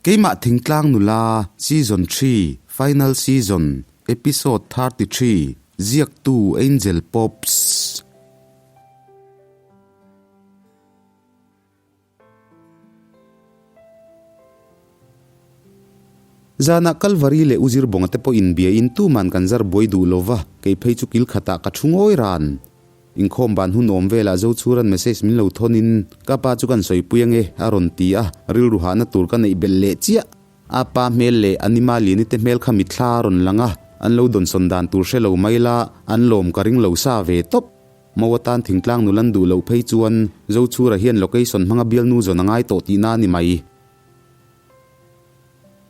Keimah Thingtlang Nula Season Xii Final Season Episode 33 Ziaktu Angel Pops. Zanah Kalvari leh U Zirbawnga te pawh inbiain tuman kan zar buai duh lo va, kei phei chu kil khatah ka thu ngawi ran. Inkhawm ban hun awm velah Zochhuran message min lo thawn in, Ka pa chu kan sawipui ange, a rawn ti a, rilru hahna tur ka neih belh leh chiah. A pa hmel leh a nima liani te hmel kha mitthla a rawn lang a, an lo dawnsawn dan tur hre lo mai la, an lawm ka ring lo sa ve tawp. Mo atan thingtlang nul an duh loh phei chuan Zochhura hian location hmanga bialnu zawn a ngai tawh tihna a ni mai.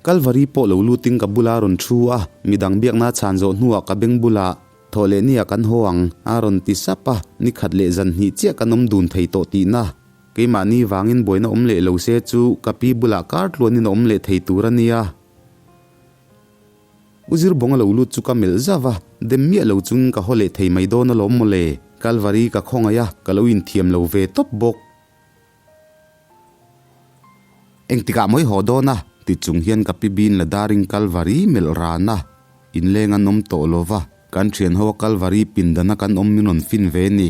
Kalvari pawh lo lutin ka bula rawn thu a, midang biakna chhan zawh hnuah ka beng bulah thawh leh nia kan haw ang a rawn ti sap a, ni khat leh zan hnih chiah kan awm dun thei tawh tihna. Keimahni vangin buaina awm leh lo se chu ka pi bulah kar tluanin a awm leh thei tur a nia. U Zirbawnga lo lut chu ka melh zauh a, dem miah lo chung ka haw leh thei mai dawn alawm mawle, Kalvari ka khawngaih a, ka lo inthiam lo ve tawp bawk. Engtikah mawi haw dawn a? ti chung hian ka pi bin la daring Kalvari melh ran a, inleng an awm tawh lo va, kan thian ho a Kalvari pindana kan awm min rawn fin ve ni.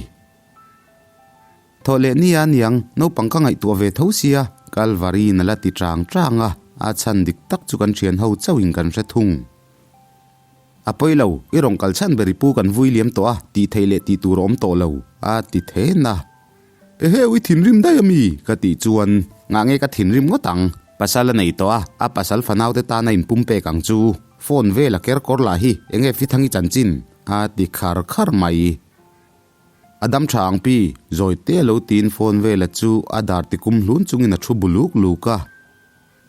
Thawh leh nia niang, naupang ka ngaihtuah ve tho sia, Kalvari-in a la ti chang chang a, a chhan dik tak chu kan thian ho chauhin kan hre thung. A pawi lo, i rawn kal chhan ber i pu kan vui liam tawh a, tih theih leh tih tur a awm tawh lo, a ti then a. Eheu, i thinrim daih a mi? ka tih chuan, Ngah nge ka thinrim ngawt ang? Pasal a nei tawh a, a pasal fanaute tana inpum pek ang chu. Phone vel a ker kawr lah hi, enge Fithangi chanchin? a ti khar khar mai. A dam tha ang pi, zawi te lo tiin phone vela chu a dar ti kum hlun chungin a thu bu luk luk a.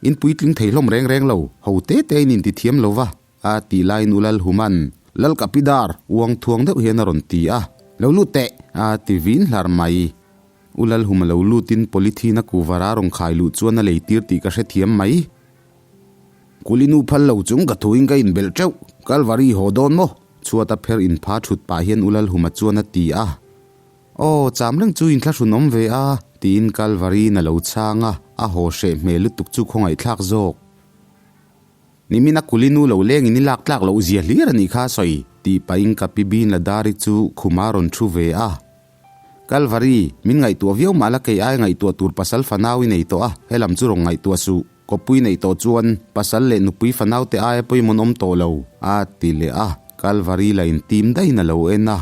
In puitling thei hlawm reng reng lo, ho te te in inti thiam lo va, a tih laiin U Lalhuman, Lal ka pi dar, uang thuang deuh hian a rawn ti a. Lo lut teh, a ti vin hlar mai. U Lalhuma lo lutin polythene a kuvar a rawn khai luh chuan a lei tir tih ka hrethiam mai. Kulinu phal lo chung ka thuin ka inbelh teuh, Kalvari haw dawn maw? Chhuata pher inpha thut pah hian U Lalhuma chuan a ti a. Aw, cham reng chu inthlahrun awm ve a, tiin Kalvari-in a lo chhang a, a haw hreh hmel lutuk chu khawngaihthlak zawk. Nimina Kulinu lo lengin i lak tlak loh zia hlir a nih kha a sawi, tih pahin ka pi Bin Ladari chu khuma rawn thu ve a. Kalvari, min ngaihtuah viau mah la kei ai ngaihtuah tur pasal fanau i nei tawh a, helam chu rawn ngaihtuah suh. Kawppui neih tawh chuan pasal leh nupui fanau te aia pawimawh an awm tawh lo, a ti leh a, Kalvari la in tim daihin a lo en a.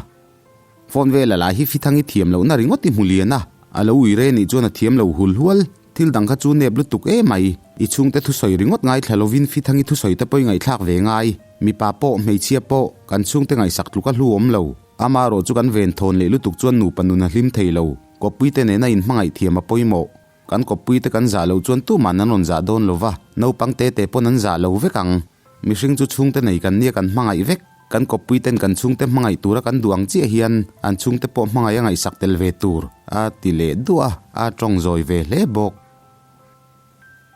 Phone vela lah hi Fithangi thiam lohna ringawt i hmu lian a, a lo ui re nih chuan a thiam lo hul hual. Thil dang kha chu nep lutuk e mai. I chhungte thusawi ringawt ngaithla lovin Fithangi thusawi te pawh i ngaihthlak ve ngai. Mipa pawh, hmeichhia pawh, kan chhungte ngaihsak tluk a hlu awm lo. Amarawh chu kan ven thawn leh lutuk chuan nupa nun a hlim thei lo. Kawppuite nena inhmangaih thiam a pawimawh. Kan kawppuite kan zah loh chuan tuman an rawn zah dawn lo va, naupang te te pawn an zah lo vek ang. Mihring chu chhungte nei kan nia kan hmangaih vek. Kan kawppuiten kan chhungte hmangaih tura kan duh ang chiah hian an chhungte pawh hmangaih a ngaihsak tel ve tur, a ti leh duah a, a tawng zawi ve hle bawk.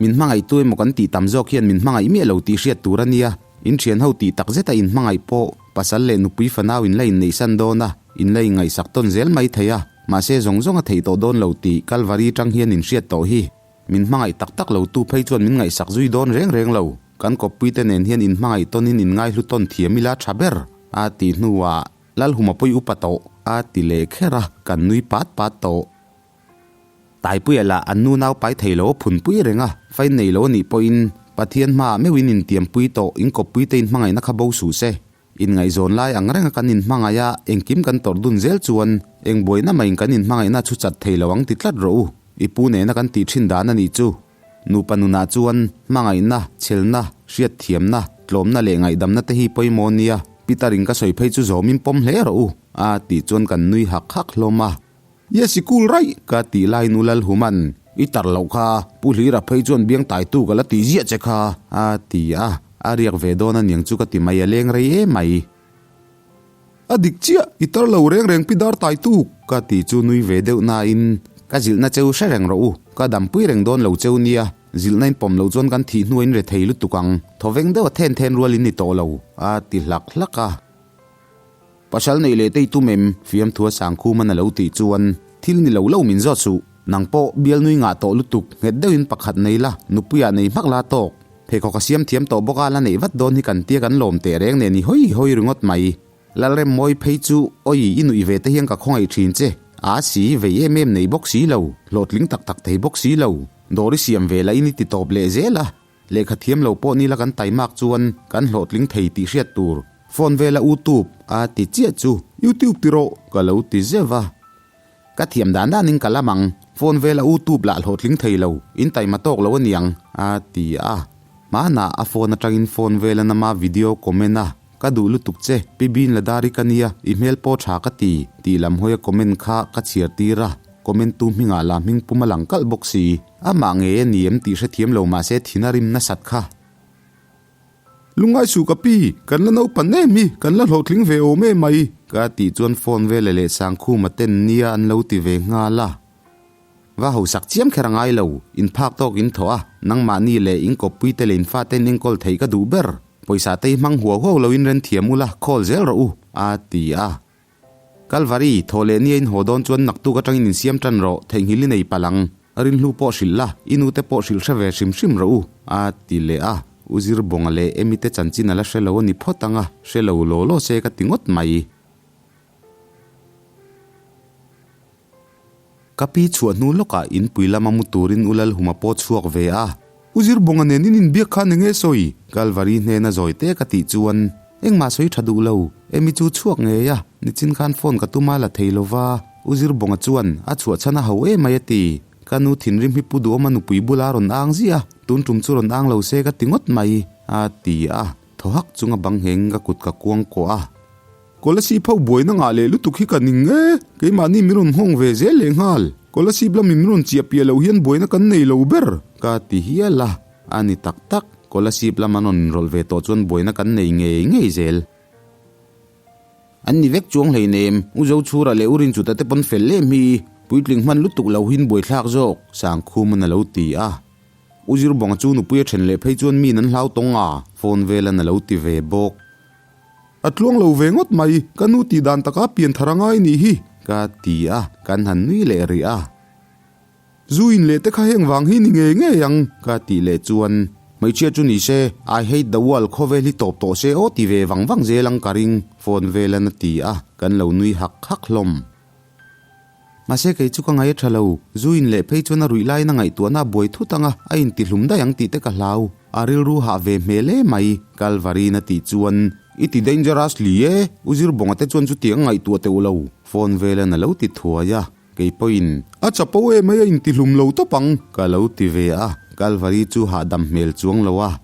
Min hmangaihtu emaw kan tih tam zawk hian min hmangaih miah lo tih hriat tur a nia. In thian ho tih tak zeta in hmangaih pawh pasal leh nupui fanau in la inneihsan dawn a, in la inngaihsak tawn zel mai thei a, mahse zawng zawng a theih tawh dawn lo tih Kalvari tang hian in hriat tawh hi. Min hmangaih tak tak lo tu phei chuan min ngaihsak zui dawn reng reng lo. Kan kawppuite nen hian in hmangaih tawnin in ngaihlu tawn thiam ila tha ber a tih hnuah Lalhuma pawih upa tawh a ti leh kher a, kan nui pat pat tawh. Taipuia lah an nu nau pai thei lo a phunpui reng a, fain nei lo a nih pawhin Pathian hmaah meuhin intiampui tawh, inkawppui te inhmangaihna kha bo suh se. Inngaihzawn lai ang renga kan inhmangaih a, engkim kan tawrh dun zel chuan eng buaina mahin kan inhmangaihna chu chat thei lo ang ti tlat rawh u. I pu nena kan tih thin dan a nih chu. Nupa nunah chuan hmangaihna, chhelna, hriatthiamna, tlawmna leh ngaihdamna te hi pawimawh nia, Peter in ka sawi phei chu zawmin pawm hle rawh u, a tih chuan kan nui hak hak hlawm a. Yes i cool raih ka tih laiin U Lalhuman, I tar loh kha, Pu Hlira phei chuan biang taitu ka la tih ziah che kha, a ti a, a riak ve dawn a niang chu ka ti mai a leng rei em mai. A dik chiah, i tar lo reng reng pi dar taitu ka ti chu nui ve deuh nain, Ka zilhna cheu hre reng rawh u, ka dampui reng dawn lo cheu nia, zilhna in pawm loh chuan kan thih hnuain re thei lutuk ang, thawveng deuh a then then rual in ni tawh lo, a ti hlak hlak a. Pasal neih leh tei tum em? Fiamthua Sangkhuman a lo tih chuan, Thil ni lo lo min zawt suh. Nang pawh bialnui ngah tawh lutuk, nghet deuhin pakhat nei la, nupuiah nei hmak la tawk. Pheikhawk a siam thiam tawh bawk a, la neih vat dawn hi kan tia kan lawm teh reng nen i hawi hawi ringawt mai. Lalremmawi phei chu awi i nuih ve te hian ka khawngaih thin che, a si, vei em em nei bawk si lo, hlawhtling tak tak thei bawk si lo, dawr i siam ve lah in i ti tawp leh zel a, lehkha thiam lo pawh ni la kan taimak chuan kan hlawhtling thei tih hriat tur. Phone vela utube a ti chiah chu YouTube ti rawh ka lo ti zeuh a. Ka thiam dan danin ka lam ang, phone vela utube lah hlawhtling thei lo, in taima tawk lo aniang, a ti a. Hmanah a phone atangin phone vela nama video comment a, ka duh lutuk che, Pi Bin Ladari ka nia, i hmel pawh tha ka ti, tih lam hawia comment kha ka chhiar tir a, comment tu hmingah lah hming pum a lang kalh bawk si. Amah ngei a ni em tih hrethiam lo mahse thin a rim nasat kha. Lungngai suh ka pi, kan la naupan em hi, kan la hlawhtling ve awm em mai. Ka tih chuan phone vela leh Sangkhuma ten nia an lo ti ve nghal a. Va hausak chiam kher a ngai lo, in phak tawk in thawh a, nangmahni leh in kawppui te leh in fate in enkawl theih ka duh ber. Pawisa te hi hmang huau huau lo in renthiam ula, call zel rawh u, a ti a. Kalvari, thaw leh nia in haw dawn chuan naktuk atangin insiam tan rawh, theihnghilh i nei palh ang. Rinhlu pawh hrilh la, i nute pawh hrilh hre ve hrim hrim rawh u, a ti leh a. U Zirbawnga leh Emi te chanchin a la hre lo a ni phawt ang a, hre lo law law se ka ti ngawt mai. Ka pi chhuah hnu lawkah inpui lama mu turin U Lalhuma pawh chhuak ve a. U Zirbawnga nen in inbiak khan enge sawi? Kalvari hnena zawi te ka tih chuan engmah sawi tha duh lo. Emi chu chhuak ngei a, nichin khan phone ka tum a la thei lova. U Zirbawnga chuan a chhuah chhan a ho emai a ti. Ka nu thinrim hi Pu Duhawma nupui bula rawn ang ziah a, tun tum chu rawn ang lo se ka ti ngawt mai, a ti a. Thaw hak chunga bang ngheng ka kut ka kuang kuah a. Kolasib ho buaina ngah leh lutuk hi ka ning e, keimahni min rawn nghawng ve zel leh nghal. Kolasib lamin min rawn chiah piah loh hian buaina kan nei lo ber. Ka ti hial a, a ni tak tak, Kolasib lam an rawn inrawlh ve tawh chuan buaina kan nei ngei ngei zel. An ni vek chuang hleinem, U Zochhura leh U Rinchuta te pawn fel em hi, puitling hman lutuk lo hin buaithlak zawk, Sangkhuman a lo ti a. U Zirbawnga chu nupui a then leh phei chuan miin an hlau tawng a, phone velan a lo ti ve bawk. A tluang lo ve ngawt mai, ka nu tih dan taka pian thar a ngai nih hi. Ka ti a, kan han nui leh rih a. Zu in leh te kha heng vang hi ni ngei ngei ang. Ka tih leh chuan, Hmeichhia chu ni se, I hate the world khawvel hi tawp tawh se aw ti ve vang vang zel ang ka ring, phone velan a ti a, kan lo nui hak hak hlawm. Mahse kei chu ka ngaih a tha lo, zu in leh phei chuan a ruih laiin a ngaihtuahna a buai thut ang a, a intihlum daih ang tih te ka hlau. A rilru hah ve hmel e mai, Kalvari'n a tih chuan, I ti dangerous li e, U Zirbawnga te chuan chutiang a ngaihtuah teuh lo, phone velan a lo ti thuai a, kei pawhin, A chapo e mai a intihlum lo tawp ang, ka lo ti ve a, Kalvari chu hahdam hmel chuang lo a.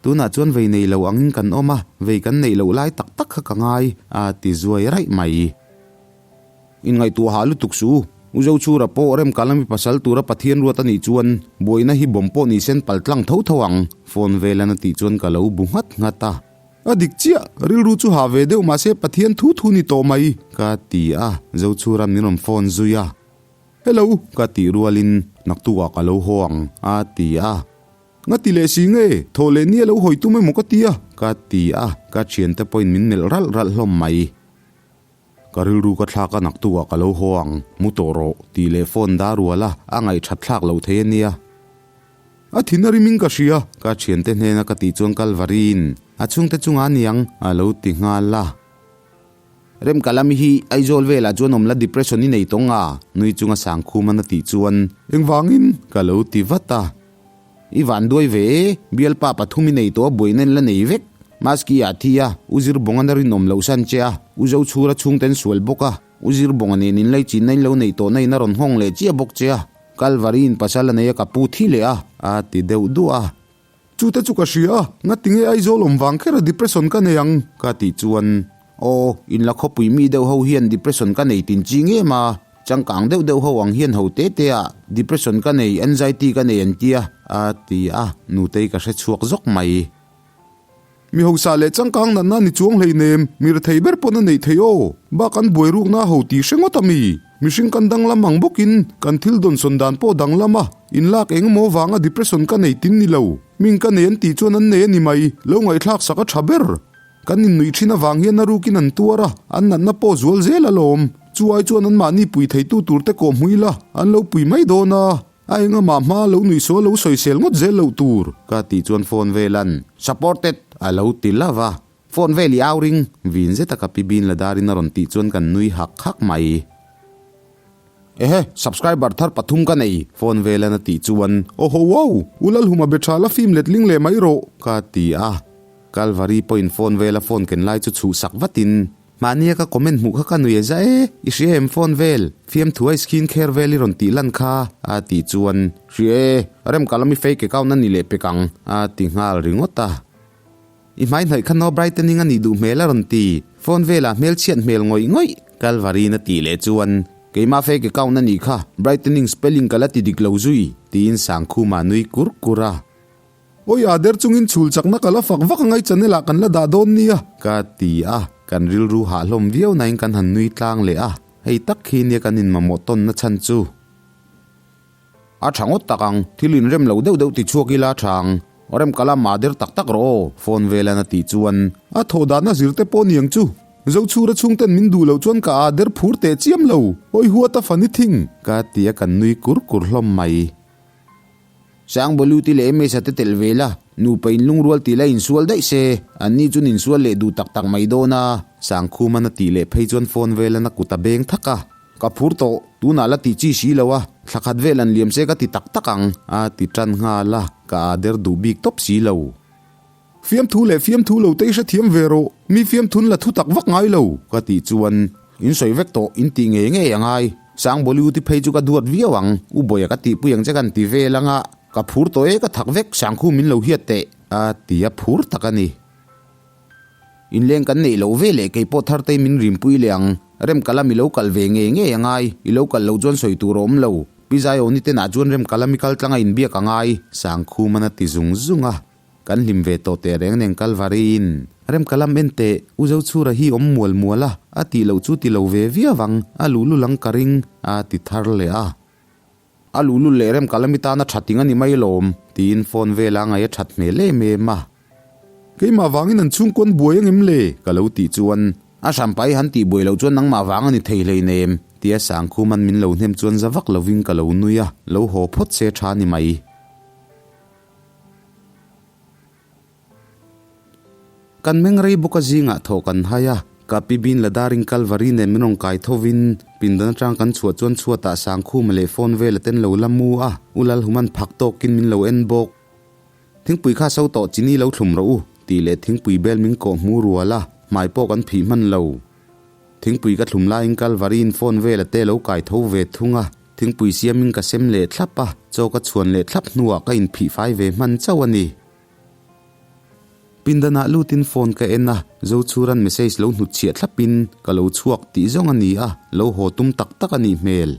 Tunah chuan vei nei lo angin kan awm a, vei kan neih loh lai tak tak kha ka ngai, a ti zuai raih mai. Inngaihtuah hah lutuk suh u, U Zochhura pawh Remkalami pasal tura Pathian ruat a nih chuan buaina hi bawm pawh ni sen pal tlang tho tho ang, phone velan a tih chuan ka lo bu nghat nghat a. A dik chiah, rilru chu hah ve deuh mahse Pathian thu thu ni tawh mai, ka ti a, Zochhura'n min rawn phone zui a. Hello, ka tih rualin naktukah ka lo haw ang, a ti a. Nga ti leh si nge, thaw leh nia lo hawi tum emaw ka ti a? Ka ti a, ka thiante pawhin min melh ralh ralh hlawm mai. Ka rilru ka thlak a naktukah ka lo haw ang, mu tawh rawh, tih leh phone dah rual a, a ngaihthat thlak loh thei a nia. A thin a rimin ka hria. Ka thiante hnena ka tih chuan Kalvari'n a chhungte chungah a niang a lo ti nghal a. Remkalami hi Aizawl velah chuan awm la depression i nei tawng a, nui chunga Sangkhuman a tih chuan. Engvangin? Ka lo ti vat a. I van duai ve e, bialpa pathum i nei tawh a buaina in la nei vek. Maski ah thi a, U Zirbawnga na rinawm loh san che a, U Zochhura chhungten sual bawk a, U Zirbawnga nen in laichinna in lo neih tawhna in a rawn nghawng leh chiah bawk che a, Kalvari in pasal a nei a ka pu thi leh a, a ti deuh duah a. Chute chu ka hria a, ngati nge Aizawl awm vang kher a depression ka nei ang? Ka tih chuan, Aw, in la khawpui mi deuh ho hian depression ka nei tin chi ngem a, changkang deuh deuh ho ang hian ho te te ah depression ka nei, anxiety ka nei an tia, a ti a, nutei ka hre chhuak zawk mai. Mi hausa leh changkang natna ni chuang hleinem, mi rethei ber pawn a neih thei aw, bak an buai rukna ho tih hre ngawt a mi? Mihring kan danglam ang bawkin kan thil dawnsawn dan pawh danglam a, inlak eng emaw vanga depression ka nei tin ni lo. Ming ka nei an tih chuan an nei a ni mai, lo ngaihthlak sak a tha ber. Kan innuih thin avang hian a rukin an tuar a, an natna pawh zual zel alawm. Chu ai chuan anmahni pui theitu tur te kawh hmu ila, an lo pui mai dawn a. A engamah hma lo nuihsaw lo sawisel ngawt zel loh tur. Ka tih chuan phone velan, Supported! a lo ti love a. Phone vel i au ring, vin zeta ka pi bin la darin a rawn tih chuan kan nui hak hak mai. Ehe, subscriber thar pathum ka nei, phone velan a tih chuan, Awhaw wow! U Lalhuma be tha la film letling leh mai rawh, ka ti a. Kalvari pawhin phone vela phone ken lai chu chhuh sak vatin, Mahnia ka comment hmuh kha ka nui e za e, i hria em phone vel, fiamthu a i skin care vel i rawn tih lan kha, a tih chuan, Hria e, rem ka lam i fake account a ni leh pek ang, a ti nghal ringawt a. I hmai hnawih kha no brightening a nih duh hmel a rawn ti. Phone velah hmel chhiat hmel ngawih ngawih. Kalvarin a tih leh chuan, Keimah fake account a nih kha, brightening spelling ka la ti dik lo zui, tiin Sangkhuma nui kur kur a. Awi a der chungin chhul chakna ka la fak vak angai channel ah kan la dah dawn nia. Ka ti a, kan rilru hah hlawm viau nain kan han nui tlang leh a, hei tak khi nia kan inmamawh tawnna chhan chu. A tha ngawt tak ang, thil inrem lo deuh deuh ti chhuak ila a tha ang. Rem ka la mah der tak tak rawh aw, phone velan a tih chuan. A thawh dahna zir te pawh niang chu, Zochhura chhungten min duh loh chuan ka aa der phur teh chiam lo, awi huat a fani thing. Ka ti a kan nui kur kur hlawm mai. Sangbalu ti leh Mesa te telh ve la, nupa inlungrual tih la insual daih se, anni chuan insual leh duh tak tak mai dawn a. Sangkhuman a tih leh phei chuan phone velan a kut a beng thak a. Ka phur tawh, tunah la tih chi si lo a, thla khat vel an liam se ka ti tak tak ang, a ti tan nghal a, ka aa der duh bik tawp si lo. Fiamthu leh fiamthu lo te i hrethiam ve rawh, mi fiamthun la thu tak vak ngai lo, ka tih chuan in sawi vek tawh, in tih ngei ngei a ngai. Sangbawiu ti phei chu ka duat viau ang, u Bawia ka tihpui ang che kan ti vel ang a, ka phur tawh e ka thak vek, Sangkhu min lo hiat teh, a ti a phur tak a ni. Inleng kan neih loh ve leh kei pawh Thartei min rimpui leh ang. Remkalam i lo kal ve ngei ngei a ngai, i lo kal loh chuan sawi tur a awm lo. Pi Zaiawni tenah chuan Remkalam i kal tlanga inbiak a ngai, Sangkhuman a ti zung zung a. Kan hlim ve tawh teh reng nen Kalvari-in. Remkalam en teh, U Zochhura hi awm mual mual a, a tih loh chu ti lo ve viau ang, a luhlul ang ka ring, a ti thar leh a. A luhlul leh Remkalami tana tha ting a ni mai lawm, tiin phone vela ngaih a that hmel em em a. Keimah vangin an chhungkawn buai angem le? Ka lo tih chuan, A hranpai han tih buai loh chuan nangmah vang a ni thei hleinem, tia Sangkhuman min lo hnem chuan za vak lovin ka lo nui a, lo haw phawt se tha ni mai. Kan meng rei bawk a zingah thawh kan hai a, ka pi bin la darin Kalvari nen min rawn kai thovin pindan atang kan chhuah chuan chhuatah Sangkhuma leh phone vela ten lo la mu a, U Lalhuman phak tawkin min lo en bawk. Thingpui kha so tawh chini lo thlum rawh u, tih leh thingpui bel min kawh hmu rual a, hmai pawh kan phih hman lo. Thingpui ka thlum laiin Kalvari-in phone vela te lo kai tho ve thung a, thingpui siamin ka sem leh thlap a, chaw ka chhuan leh thlap hnuah ka inphih fai ve hman chauh a ni. Pindanah lutin phone ka en a, Zochhuran message lo hnutchhiah thlapin ka lo chhuak tih zawng a ni a, lo haw tum tak tak a nih hmel.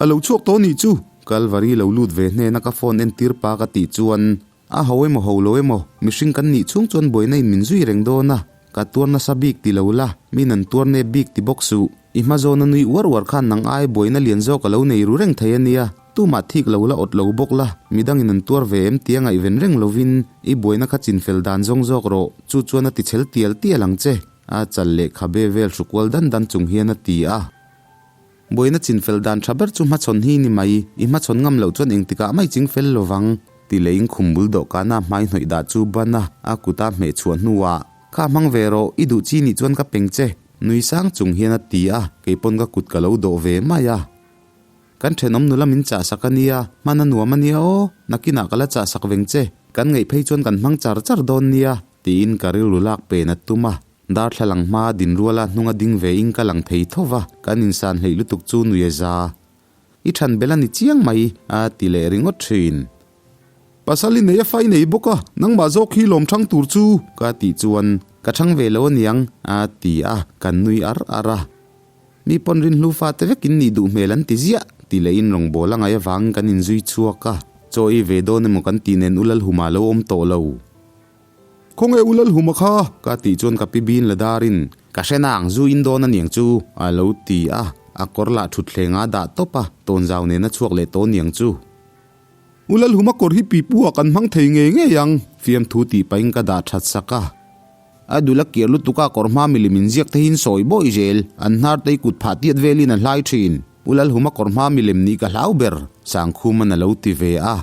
A lo chhuak tawh nih chu! Kalvari lo lut ve hnena ka phone entir pa ka tih chuan, A ho emaw ho lo emaw, mihring kan nih chhung chuan buaina in min zui reng dawn a, ka tuar nasa bik ti lo la, min an tuar nep bik ti bawk suh. I hma zawna nui uar uar khan nang ai buaina lian zawk a lo nei ru reng thei a nia. Tumah thik lo la awt lo bawk la, midangin an tuar ve em tia ngaihven reng lovin i buaina kha chinfel dan zawng zawk rawh, chu chuan a ti chhel tial tial ang che, a chal leh khabe vel hru kual dan dan chung hian a ti a. Buaina chinfel dan tha ber chu hmachhawn hi ni mai, i hmachhawn ngam loh chuan engtikah mai chingfel lo vang, ti leh in khum bul dawhkana hmai hnawih dah chu ban a, a kuta hmeh chhuah hnuah, Kha hmang ve rawh, i duh chi nih chuan ka peng che, nui sang chung hian a ti a, keipawn ka kut ka lo dawh ve mai a. Kan thenawm nula min chah sak a nia, hman a nuam a nia aw, nakinah ka la chah sak veng che, kan ngaih phei chuan kan hmang char char dawn nia, tiin ka rilru lak pen a tum a. Darthlalang hma din ruala hnunga ding ve in ka lang thei tho va, kan insan hleih lutuk chu nui a za. I than bel a ni chiang mai, a ti leh ringawt thin. Pasal i nei a fai nei bawk a, nangmah zawk hi lawm thang tur chu. Ka tih chuan, Ka thang ve lo aniang, a ti a, kan nui ar ar a. Mi pawn rinhlu fate vekin nih duh hmel an ti ziah, ti lehin rawngbawl a ngaih avangin kan inzui chhuak a, chaw ei ve dawn emaw kan tih nen U Lalhuma lo awm tawh lo. Khawnge U Lalhuma kha? Ka tih chuan ka pi bin la darin, Ka hre nang, zu in dawn aniang chu, a lo ti a, a kawr lah thutthleng a dah tawp a, tawnzau nen a chhuak leh tawh aniang chu. U Lalhuma kawr hi pipu ah kan hmang thei ngei ngei ang, fiamthu tih pahin ka dah that sak a. A dul a kiar lutuk a, kawr hma milim inziak te hi in sawi bawi zel. An hnar te hi kut phah tiat velin a hlai thin. U Lalhuma kawr hma milem nih ka hlau ber, Sangkhuman a lo ti ve a.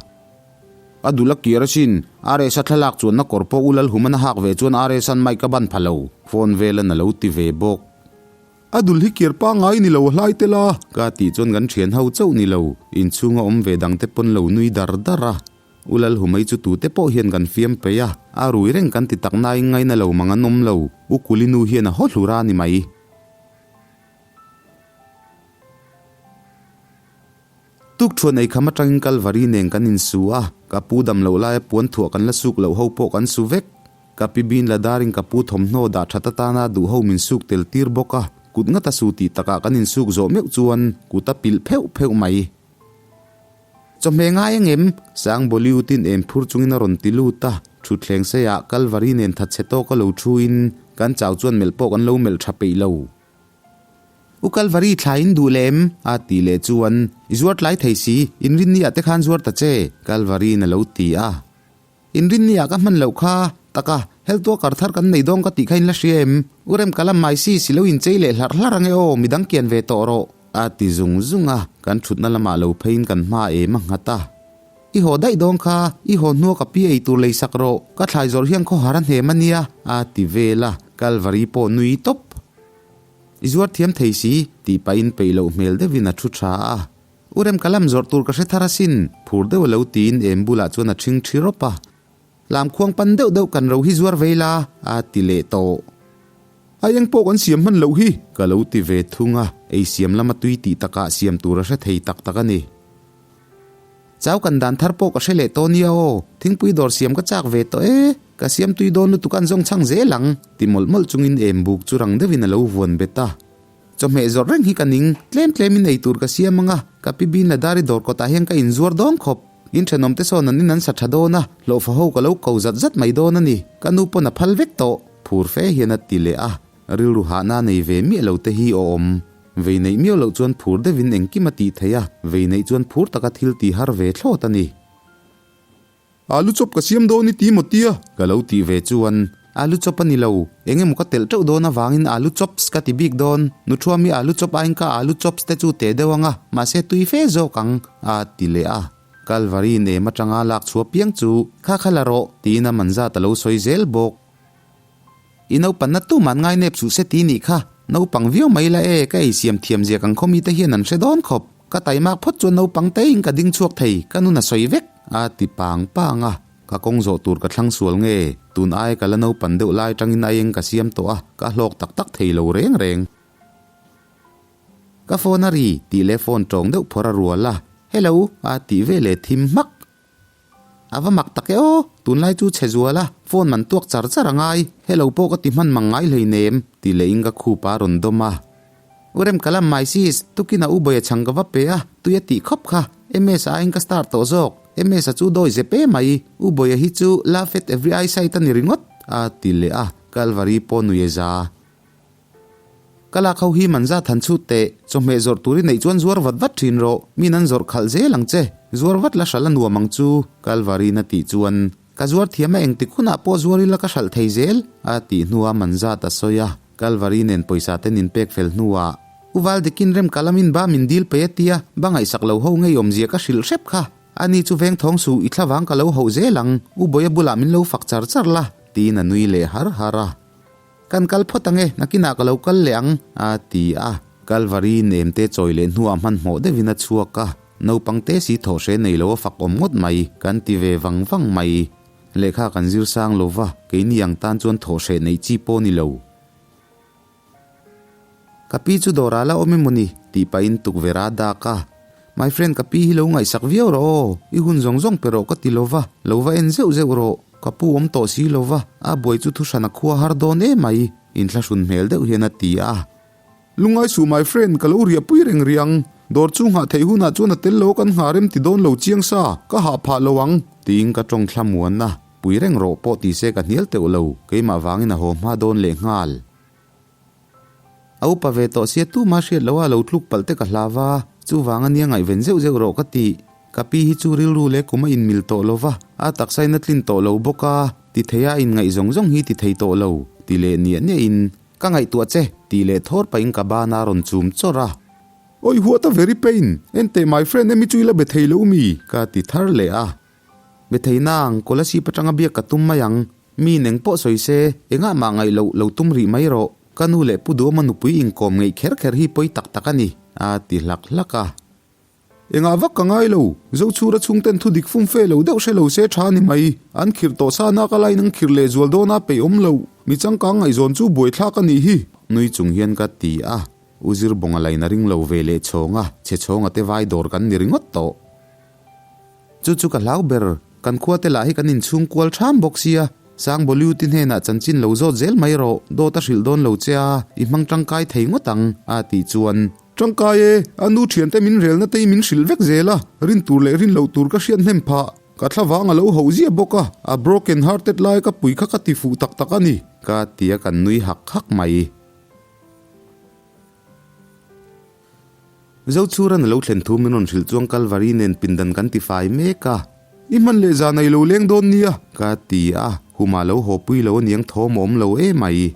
A dul a kiar asin, RS-a thlalak chuanna kawr pawh U Lalhuman a hak ve chuan RS-a'n mic a ban pha lo, phone velan a lo ti ve bawk. A dul hi kiar pangngai ni lo a hlai tel a. Ka tih chuan kan thian ho chauh ni lo, inchhunga awm ve dangte pawn lo nui dar dar a. U Lalhumai chu tute pawh hian kan fiam peih a, a rui reng kan ti tak nain ngaina lo mang an awm lo, U Kulinu hian a haw hlur a ni mai. Tukthuan ei kham atangin Kalvari nen kan insu a, ka pu dam loh laia puan thuah kan la suk loh ho pawh kan su vek. Ka pi bin la darin ka pu thawmhnaw dah that atana duh ho min suk tel tir bawk a, kut ngata su tih takah kan insuk zawh meuh chuan kut a pilh pheuh pheuh mai. Chawhmeh ngai ang em? Sang Bollywood-in em phur chungin a rawn ti lut a, thutthleng seiah Kalvari nen thatchhe tawka lo thuin kan chau chuan melh pawh kan lo melh tha peih lo. U Kalvari thla in duh leh em? A tih leh chuan, I zuar tlai thei si, inrinni ah te khan zuar ta che, Kalvari-in a lo ti a. Inrinni ah ka hman loh kha, taka, health worker thar kan nei dawn ka tih kha in la hria em? U Rem ka lam mai si, si lo inchei leh hlarh hlarh ange aw, midang kian ve tawh rawh, a ti zung zung a, kan thutna lamah lo pheiin kan hma em a nghat a. I haw daih dawn kha, i haw hnua ka pi ei tur lei sak rawh, ka thlai zawrh hian khawhar a hnem a nia, a ti vel a, Kalvari pawh nui tawp. I zuar thiam thei si, tih pahin peih loh hmel deuhin a thu tha a. U Rem ka lam zawrh tur ka hre thar asin, phur deuh a lo tiin em bulah chuan a ṭhing ṭhi rawp a. Lam khuang pan deuh deuh kan ro hi zuar vei la, a ti leh tawh. A eng pawh kan siam hman loh hi. Ka lo ti ve thung a, ei siam lama tui tih takah siam tur a hre thei tak tak a ni. Chau kan dan thar pawh ka hre leh tawh nia aw, thingpui dawr siam ka chak ve tawh e, ka siam tui dawn lutuk an zawng chhang zel ang, ti mawlh mawlh chungin em buk chu rang deuhin a lo vuan bet a. Chawhmeh zawrh reng hi ka ning, tlem tlemin ei tur ka siam ang a, ka pi bin la dari dawr kawtah hian ka inzuar dawn khawp. In thenawmte sawn an in an sa tha dawn a, hlawhfa ho ka lo ko zat zat mai dawn a ni, ka nu pawn a phal vek tawh, phur fe hian a ti leh a. Rilru hahna nei ve miah lo te hi awm. Vei neih miau loh chuan phur deuhin engkim a tih theih a, vei neih chuan phur taka thil tih har ve thlawt a ni. Alu chawp ka siam dawn i ti maw tia? Ka lo tih ve chuan, Alu chawp a ni lo, eng emaw ka telh teuh dawn avangin alu chops ka ti bik dawn, Nuthuami alu chawp aiin ka alu chops te chu teh deuh ang a, mahse tui fe zawk ang, a ti leh a. Kalvari nem atanga lak chhuah piang chu, Kha kha la rawh, tiin a man zat a lo sawi zel bawk. I naupanna tuman ngai nep suh se ti nih kha, naupang viau mai la e, ka ei siam thiam zia kan khaw mite hian an hre dawn khawp. Ka taimak phawt chuan naupang teiin ka ding chhuak thei, ka nun a sawi vek, a ti pang pang a. Ka kawng zawh tur ka thlang sual nge, tun ai ka la naupan deuh lai tangin aieng ka siam tawh a, ka hlawk tak tak thei lo reng reng. Ka phone a ri, tih leh phone tawng deuh phawrh a rual a, Hello, a tih ve leh thim hmak. A va mak tak e aw, tunlai chu chhe zual a, phone man tuak char char a ngai, hello pawh ka ti hman mang ngai hleinem, tih leh in ka khup a rawn dawm a. U Rem ka lam mai sis, tukin a u Bawia chhang ka va pe a, tui a tih khawp kha, MS a aiin ka star tawh zawk, MS a chu dawi zep e mai, u Bawia hi chu love at every eyesight a ni ringawt, a ti leh a, Kalvari pawh nui e za. Ka lak ho hi man zat han chhut teh, chawhmeh zawrh tur i neih chuan zuar vat vat thin rawh, min an zawrh khalh zel ang che, zuar vat la hralh a nuam ang chu, Kalvari'n a tih chuan, Ka zuar thiam a engtik hunah pawh zuar ila ka hralh thei zel, a tih hnuah man zat a sawi a, Kalvari nen pawisa te nin pek fel hnuah, U Valdikin rem ka lamin ba min dil pei a tia, ba ngaihsak lo ho ngei awmzia ka hrilh hrep kha, ani chu veng thawng suh i thlavang ka lo hauh zel ang, U Bawia bulah min lo fak char char la, tiin a nui leh har har a. Kan kal phawt ang e, nakinah ka lo kal leh ang, a ti a. Kalvari nem te chawi leh hnuah hmanhmawh deuhin a chhuak a, naupang te si thawh hre nei lo a fak awm ngawt mai, kan ti ve vang vang mai. Lehkha kan zir sang lo va, keini ang tan chuan thawh hreh neih chi pawh ni lo. Ka pi chu dawrah la awm emaw ni? tih pahin tukverh a dak a. My friend ka pi hi lo ngaihsak viau rawh aw, i hun zawng zawng pe rawh ka ti lo va, lo va en zeuh zeuh rawh, ka pu awm tawh si lo va, a buai chu thuhran a khua har dawn emai, inthlahrun hmel deuh hian a ti a. Lungngai suh my friend, ka lo riah pui reng rih ang, dawr chu nghah theih hunah chuan a tel lo kan nghah rem ti dawn lo chiang sa, ka hah phah lo ang, tiin ka tawng thla muan a, pui reng rawh pawh ti se ka hnial teuh lo, keimah vangin a haw hma dawn leh nghal. A upa ve tawh sia tuma hriat loh a lo tluk palh te ka hlau va, chuvang a nia ngaihven zeuh zeuh rawh ka ti. Ka pi hi chu rilru leh kum a inmil tawh lo va, a taksa in a tlin tawh lo bawk a, ti thei a inngaih zawng zawng hi ti thei tawh lo. Ti leh niah niahin, Ka ngaihtuah che, tih leh thawr pahin ka ban a rawn chum chawrh a. Oi what a very pain! Enteh my friend emi chu i la be thei lo mi? Ka ti thar leh a. Be thei nang, Kolasib atanga biak ka tum mai ang. Mi neng pawh sawi se, engah mah ngaih loh lo tum rih mai rawh. Ka nu leh Pu Duama nupui inkawm ngeih kher kher hi pawi tak tak a ni, a ti hlak hlak a. Engah vak ka ngai lo, Zochhura chhungten thu dik fum fe lo deuh hre lo se tha a ni mai. An khirh tawh sa nak a lain an khirh leh zual dawn a peih awm lo. Mi changkang ngaihzawn chu buaithlak a nih hi. Nui chung hian ka ti a, U Zirbawnga lain a ring lo ve leh chhawng a, chhe chhawnga te vai dawr kan ni ringawt tawh. Chu chu ka hlau ber, kan khua te lah hi kan inchhung kual ṭham bawk sia, Sangbawliuti hnenah chanchin lo zawt zel mai rawh, dawt a hrilh dawn lo che a, i hmang ṭangkai thei ngawt ang, a tih chuan. Ṭangkai e, a nu ṭhiante min relna te hi min hrilh vek zel a, rin tur leh rin loh tur ka hriat hnem phah, ka thlavang a lo hauh ziah bawk a, a broken hearted lai ka pui kha ka ti fuh tak tak a ni. Ka ti a kan nui hak hak mai. Zochhuran a lo thlen thu min rawn hrilh chuan Kalvari nen pindan kan ti fai mek a. I hman leh zan a i lo leng dawn nia. Ka ti a, humah lo haw pui lo aniang thawm a awm lo emai.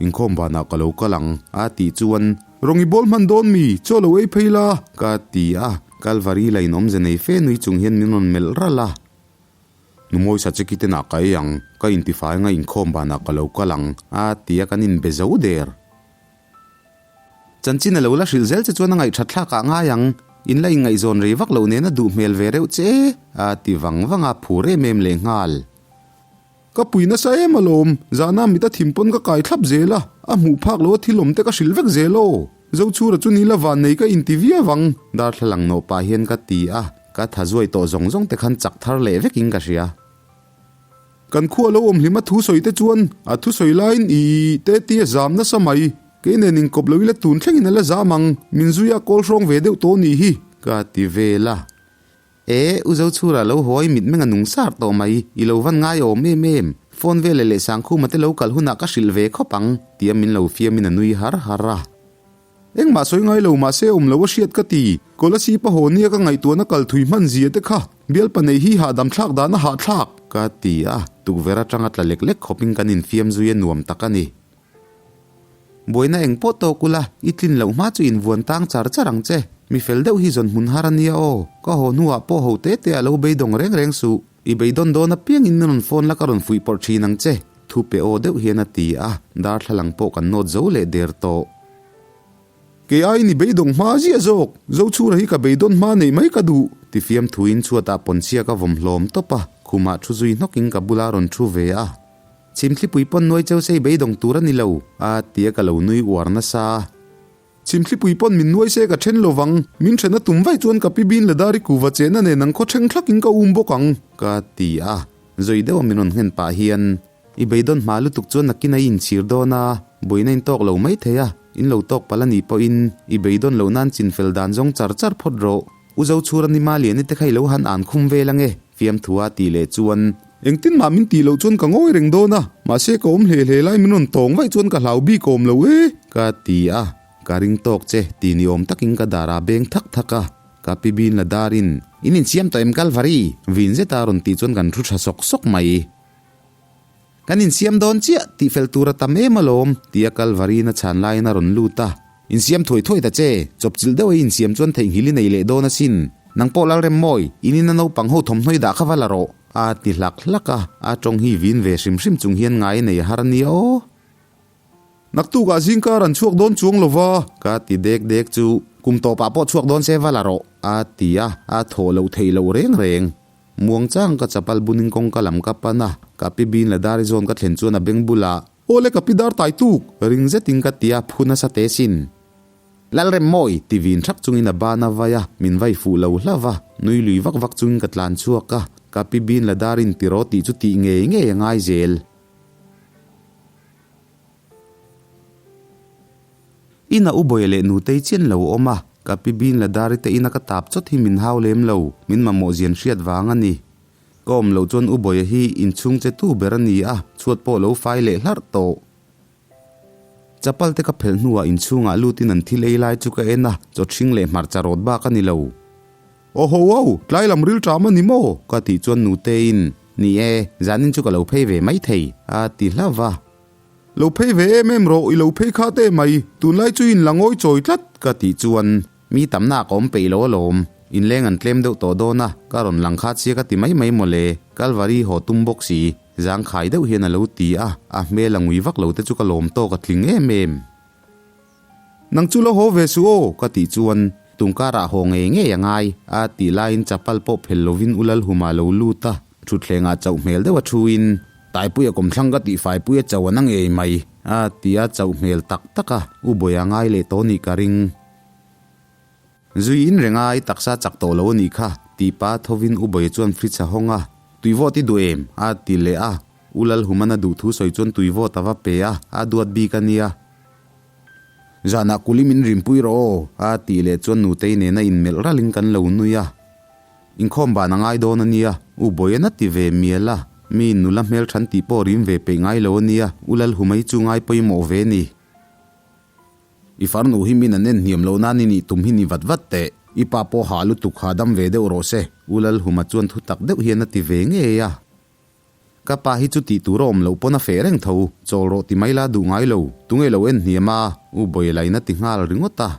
Inkhawm vanah ka lo kal ang a tih chuan. Rawng i bawl hman dawn mi, chaw lo ei phei la. Ka ti a, Kalvari la in awmze nei fe nui chung hian min rawn melh ralh a. Numawi Sacheki te nah ka ei ang, ka intifai anga inkhawm banah ka lo kal ang a ti a kan inbe zo der. Chanchin a lo la hrilh zel che chuan a ngaihthat thlak ah ngai ang, in la inngaihzawn rei vak loh nen a duh hmel ve reuh che a ti vang vang a, phur em em leh nghal. Ka pui nasa em alawm, zahna mit a thim pawn ka kai thlap zel a, a hmuh phak lo a thil awm te ka hrilh vek zel aw. Zochhura chu ni la van nei ka inti viau ang. Darthlalang nawh pah hian ka ti a, ka tha zuai tawh zawng zawng te khan chak thar leh vekin ka hria. Kan khua lo awm hlim a thu sawi te chuan a thu sawi laiin i te ti a zam nasa mai. Kei nen inkawp lo ila tun thlengin a la zam ang, min zui a kawl hrawng ve deuh tawh nih hi. Ka ti vel a. E, U Zochhura lo hawi mitmeng a nung sar tawh mai, i lo van ngai awm em em, phone vele leh Sangkhuma te lo kal hunah ka hrilh ve khawp ang, tia min lo fiamin a nui har har a. Engmah sawi ngai lo mahse awm lo a hriat ka ti. Kolasib a haw nia ka ngaihtuahna kal thui hman zia te kha bialpa nei hi hahdam thlak dan a hahthlak. Ka ti a, tukverh atanga tla lek lek khawpin kan infiam zui a nuam tak a ni. Buaina eng pawh tawk ula, i tlin loh hma chu invuan tang char char ang che. Mi fel deuh hi zawn hmun har a nia aw, ka haw hnuah pawh ho te te a lo beidawng reng reng suh. I beidawn dawn apiangin min rawn phone la ka rawn fuih pawrh thin ang che, thu pe aw deuh hian a ti a, darthlalang pawh kan nawt zo leh der tawh. Kei aiin i beidawng hma ziah zawk, Zochhura hi ka beidawn hma neih mai ka duh. Ti fiam thuin chhuatah pawnchhia ka vawm hlawm tawp a, khumah thu zui hnawkin ka bula rawn thu ve a. Chhimthlipui pawn nuai cheu sei beidawng tur a ni lo, a ti a ka lo nui uar nasa. Chhimthlipui pawn min nuai se ka then lo vang, min then a tum vaih chuan ka pi bin la dar i kuva chehna nen ang khaw thleng thlakin ka um bawk ang. Ka ti a, zawi deuha min rawn nghen pah hian, I beidawn hma lutuk chuan nakin a i inchhir dawn a, buaina in tawk lo mai thei a, in lo tawk palh a nih pawhin i beidawn loh nan chinfel dan zawng char char phawt rawh. U Zochhura ni Maliani te kha i lo han an khum vel ange, fiamthua tih leh chuan. Engtin mah min tih loh chuan ka ngawi reng dawn a, mahse ka awm hle hle lai min rawn tawng vaih chuan ka hlau bik awm lo e. Ka ti a, ka ring tawk che ti ni awm takin ka dar a beng thak thak a, ka pi bin la darin, In insiam tawh em Kalvari? Vin zeta rawn tih chuan kan thu tha sawk sawk mai. Kan insiam dawn chiah tih fel tur a tam em alawm, tia Kalvari'n a chhan laiin a rawn lut a. Insiam thuai thuai ta che, chawpchilh deuh a insiam chuan theihnghilh i nei leh dawn asin. Nang pawh Lalremmawi, in ina naupang ho thawmhnaw i dah kha va la rawh, a ti hlak hlak a, a tawng hi vin ve hrim hrim chung hian ngai nei a har a nia aw. Naktukah zingkar an chhuak dawn chuang lo va. Ka ti dek dek chu, kum tawpah pawh chhuak dawn se va la rawh, a ti a, a thaw loh theih loh reng reng. Muangchang ka chapal bunin kawngka lam ka pan a, ka pi bin la dar i zawn ka thlen chuan a beng bulah, Aw le ka pi dar tai tuk! Ring zetin ka ti a, phu nasa teh sin. Lalremmawi! ti vin thak chungin a ban a vai a, min vai fuh lo hlauh va, nui lui vak vak chungin ka tlan chhuak a, ka pi bin la dar in tiraw tih chu tih ngei ngei a ngai zel. Ina u Bawia leh Nutei chian lo awm a, ka pi bin la dari te ina ka tap chawt hi min hau lem lo, min mamawh zian hriat vang a ni. Ka awm loh chuan u Bawia hi inchhung che tu ber a ni a, chhuat pawh lo fai leh hlarh tawh. Chapal te ka phelh hnuah inchhungah lutin an thil ei lai chu ka en a, chaw ṭhing leh hmarcha rawt bak a ni lo. Aw ho au, tlai lam ril ṭam a ni maw? Ka tih chuan Nuteiin. Ni e, zanin chu ka lo phei ve maithei, a ti hlauh va. Lo phei ve em em rawh, i lo phei kha teh mai, tunlai chu in la ngawi chawi tlat, ka tih chuan mi tamna ka awm peih lo alawm, inleng an tlem deuh tawh dawn a, ka rawn lang kha chia ka ti mai mai mawle, Kalvari haw tum bawk si, zangkhai deuh hian a lo ti a, a hmel a ngui vak lo te chu ka lawm tawk a tling em em. Nang chu lo haw ve suh aw, ka tih chuan tungkarah haw ngei ngei a ngai, a tih laiin chapal pawh phel lovin u Lalhuma lo lut a, thutthlengah chauh hmel deuh a thuin, Taipuia kawmthlang ka tih faipuia chauh an a ngei mai, a ti a chauh hmel tak tak a, u Bawia ngai leh tawh nih ka ring. Zui in reng a, i taksa chak tawh lo a nih kha, tih pa thovin u Bawia chuan fridge a hawng a, Tui vawt i duh em? a ti leh a, U Lalhumana duh thu sawi chuan tui vawt a va pe a, a duat bik a nia. Zanah kuli min rimpui rawh aw, a tih leh chuan Nutei nena inmelh ralin kan lo nui a. Inkhawm ban a ngai dawn a nia, U Bawian a ti ve mial a, mi nula hmelthan tih pawh rim ve peih ngai lo a nia, U Lalhumai chu ngai pawimawh ve ni. I farnu hi min an en hniam loh nan i nih tum hi ni vat vat teh, i pa pawh hah lutuk hahdam ve deuh rawh se, U Lalhuma chuan thu tak deuh hian a ti ve ngei a. Ka pa hi chu tih tur a awm loh pawn a feh reng tho, chawl rawh ti mai la duh ngai lo, tunge lo en hniam a, U Bawilaina ti nghal ringawt a.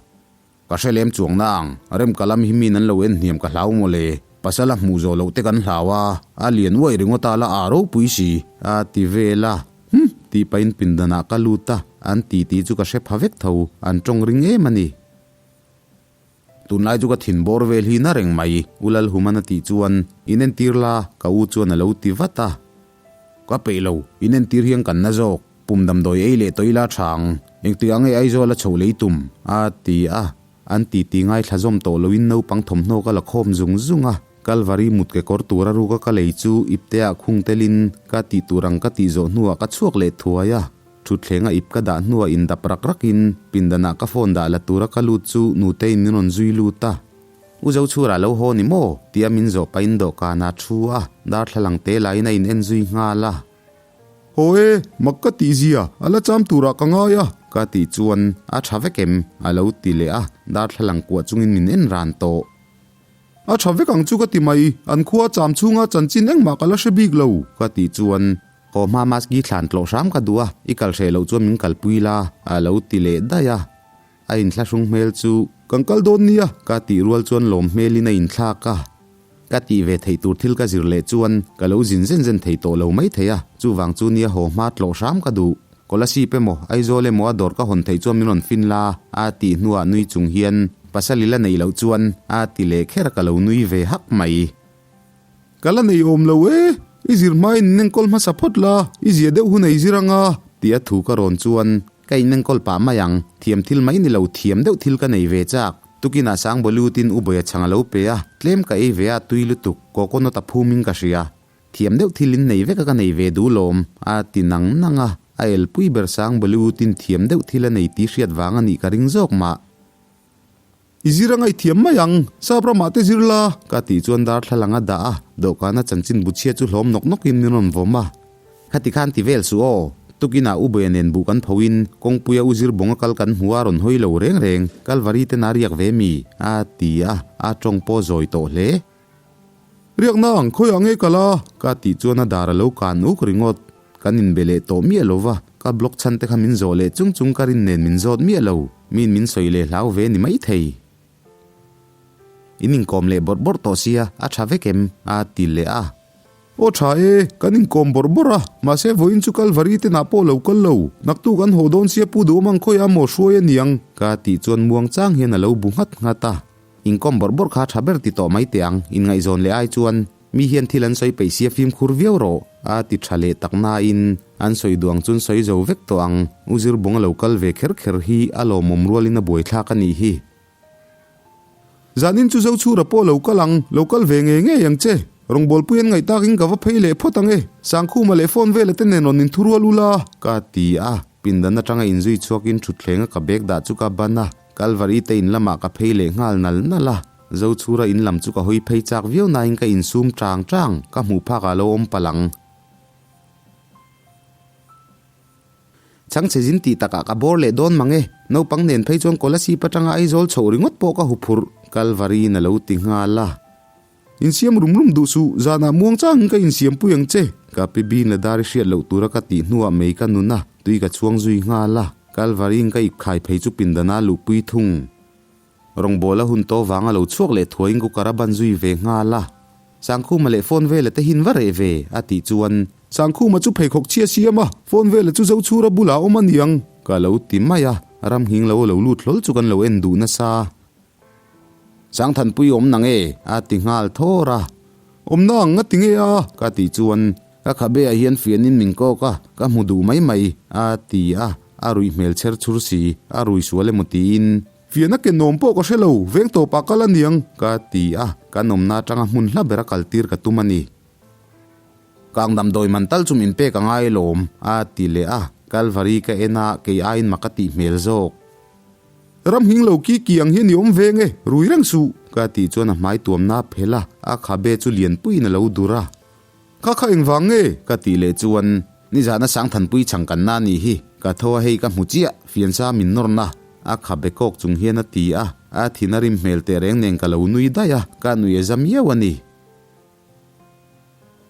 Ka hre lem chuang na ang, rem ka lam hi min an lo en hniam ka hlau maw le, pasal a hmuh zawh loh te kan hlau a, a lian uaih ringawt a la aa ropui si, a ti vel a. Hum! Tih pahin pindanah ka lut a, an ti tih chu ka hre pha vek tho, an tawng ring em a ni. Tunlai chu ka thin bawr vel hi na reng mai, U Lalhuman a tih chuan, Inentir la, ka u chuan a lo ti vat a. Ka peih lo, inentir hian kan na zawk, pum damdawi ei leh tawh ila tha ang, engtikah nge Aizawl a chhoh lei tum? a ti a. An titi ngaithla zawm tawh loin naupang thawmhnaw ka la khawm zung zung a, Kalvari mut kekawr tura ruka ka lei chu ipteah khung telin ka tih tur ang ka tih zawh hnuah ka chhuak leh thuai a. Thutthleng a ip ka dah hnuah indap rak rakin pindanah ka phone dah la tura ka lut chu Nutei'n min rawn zui lut a. U Zochhura lo haw ni maw? tia min zawh pahin dawhkanah a thu a, darthlalang te lahin a in en zui nghal a. Haw e, mak ka tih zia, a la cham turah ka ngai a. Ka tih chuan a tha vek em? a lo ti leh a, darthlalang kuah chungin min en ran tawh. A tha vek ang chu ka ti mai, an khua cham chhunga chanchin engmah ka la hre bik lo. Ka tih chuan Haw hma maski thlan tlawh hram ka duh a, i kal hreh loh chuan min kalpui la, a lo ti leh daih a. A inthlahrung hmel chu. Kan kal dawn nia, ka tih rual chuan lawm hmelin a inthlak a. Ka tih ve theih tur thil ka zir leh chuan ka lo zin zen zen thei tawh lo mai thei a, chuvang chu nia haw hma tlawh hram ka duh. Kolasib emaw, Aizawl emaw a dawr ka hawn theih chuan min rawn fin la, a tih hnuah nui chung hian pasal i la neih loh chuan a ti leh kher a ka lo nui ve hak mai. Ka la nei awm lo e, i zir hmain in enkawl hmasa phawt la, i zia deuh hun ei zir anga. Tia thu ka rawn chuan ka in enkawl pah mai ang, thiam thil mai ni lo thiam deuh thil ka nei ve chak. Tukinah Sangbalutin U Bawia chhang a lo pe a, tlem ka ei ve a tui lutuk, coconut a phumin ka hria. Thiam deuh thil in nei vek a ka nei ve duh lawm, a ti nang nang a, a elpui ber Sangbalutin thiam deuh thil a nei tih hriat vang a nih ka ring zawk mah. I zir a ngaihthiam mai ang, sap ramah te zir la. Ka tih chuan darthlalang a dah a, dawhkana chanchin bu chhia chu hlawm nawk nawkin min rawn vawm a. Khati khan ti vel suh aw, tukinah U Bawia nen buh kan phoin kawngpuia U Zir Bawnga kal kan hmu a rawn hawi lo reng reng, Kalvari ten a riak ve mi? a ti a, a tawng pawh zawi tawh hle. Riakna ang khawiah nge kal a? Ka tih chuan a dar a lo kan uk ringawt. Kan inbe leh tawh miah lo va, ka blog chhan te kha min zawh leh chung chung ka rin nen min zawt miah lo. Miin min sawi leh hlau ve ni maithei. In inkawm leh bawrh bawrh tawh sia, a tha vek em? a ti leh a. Aw tha e, kan inkawm bawrh bawrh a, mahse vawiin chu Kalvari te nah pawh lo kal lo, naktuk an haw dawn sia Pu Duhawm ang khawiah maw hruai a niang? Ka tih chuan muang chang hian a lo bu nghat nghat a. Inkawm bawrh bawrh kha tha ber ti tawh mai teh ang, inngaihzawn leh ai chuan mi hian thil an sawi peih sia fimkhur viau rawh, a ti tha leh tak nain an sawi duh ang chuan sawi zo vek tawh ang, U Zirbawng a lo kal ve kher kher hi a lawmawm rualin a buaithlak a nih hi. Zanin chu Zochhura pawh lo kal ang, lo kal ve ngei ngei ang che. Rawngbawlpui an ngaih takin ka va phei leh phawt ang e, Sangkhuma leh phone vela te nen rawn inthurual ula, ka ti a, pindan atanga inzui chhuakin thutthleng a ka bag dah chu ka ban a. Kalvari te in lamah ka phei leh nghal nal nal a, Zochhura in lam chu ka hawi phei chak viau nain ka insum tang tang, ka hmuh phak ah lo awm palh ang. Chhangchhe zin tih takah ka bawr leh dawn mang e, naupang nen phei chuan Kolasib atanga Aizawl chhoh ringawt pawh ka huphurh, Kalvari in a lo ti nghal a. Insiam rum rum duh suh, zanah muang changin ka insiam pui ang che. Ka pi Bin la dar i hriat loh tura ka tih hnuah mei ka nun a, tui ka chhuang zui nghal a. Kalvari in ka ip khai phei chu pindana luhpui thung. Rawngbawl a hun tawh vanga lo chhuak leh thuaiin cooker a ban zui ve nghal a. Sangkhuma leh phone vela te hin va reh ve, a tih chuan. Sangkhuma chu pheikhawk chhia siam a, phone vela chu Zochhura bulah a awm a niang. Ka lo ti mai a, ram nghing lo a lo lut hlawl chu kan lo en duh nasa. Sangthanpui awm nang e, a ti nghal thawr a. Awmna ang nga ti nge a? Ka tih chuan, Ka khabe ah hian fianin min kawk a, ka hmu duh mai mai, a ti a, a ruih hmel chher chhur si, a rui sual emaw tiin. Fian a ken awm pawh ka hre lo, veng tawpah kal a niang. Ka ti a, kan awmna atanga hmun hla bera kaltir ka tum a ni. Kang damdawi man tal chu min pek a ngai lawm, a ti leh a, Kalvari ka en a, kei aiin mak a tih hmel zawk. Ram hing lo ki ki ang hian i awm veng e, rui reng suh. Ka tih chuan a hmai tuamna a phelh a, a khabe chu lianpuiin a lo dur a. Kha kha engvang nge? Ka tih leh chuan, Nizana Sangthanpui chhangkanna a nih hi, ka tho a hei ka hmu chiah, fiansa min nawrna. A khabe kawk chung hian a ti a, a thin a rim hmel teh reng nen ka lo nui daih a, ka nui a za miau a ni.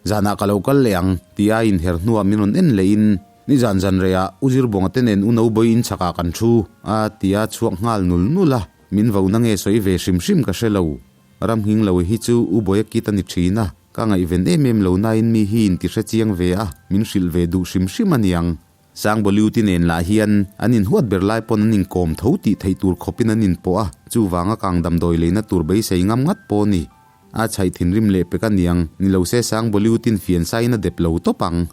Zanah ka lo kal leh ang, tia inher hnuah min rawn en lehin, Nizan zan reiah U Zirbawnga te nen U Nobawi inchhakah kan thu, a ti a chhuak nghal nul nul a, min vo na nge sawi ve hrim hrim ka hre lo. Ramhing lo hi chu U Bawia kit a ni thin a, ka ngaihven em em lo nain mi hi inti hre chiang ve a, min hrilh ve duh hrim hrim a niang. Sangbawliuti nen lah hian an inhuat ber lai pawn an inkawm tho tih theih tur khawpin an inpawh a, chuvanga kang damdawi leina tur beisei ngam ngat pawh a ni. A chhaih thinrim leh pek a niang, ni lo se sang Bollywood-in fian sain a dep lo tawp ang.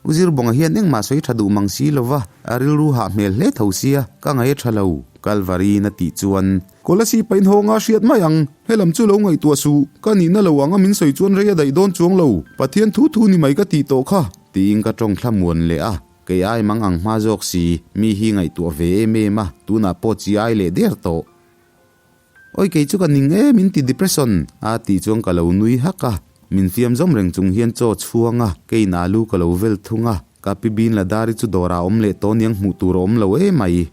U Zirbawnga hian engmah sawi tha duh mang si lo va, a rilru hah hmel hle tho sia, ka ngaih a tha lo, Kalvari-in a tih chuan. Kolasib pain hawnga hriat mai ang, helam chu lo ngaihtuah suh, ka nihna lo anga min sawi chuan rei a daih dawn chuang lo, Pathian thu thu ni mai ka tih tawh kha. Tiin ka tawng thlamuan leh a, kei ai mang ang hma zawk si, mi hi ngaihtuah ve em em a, tunah pawh chi ai leh der tawh. Oi kei chu ka ning e min ti depression a tih chuan ka lo nui hak a, min fiam zawm reng chung hian chaw chhuang a, keiin alu ka lo vel thung a, ka pi bin la dari chu dawrah a awm leh tawh niang hmuh tur a awm lo emai.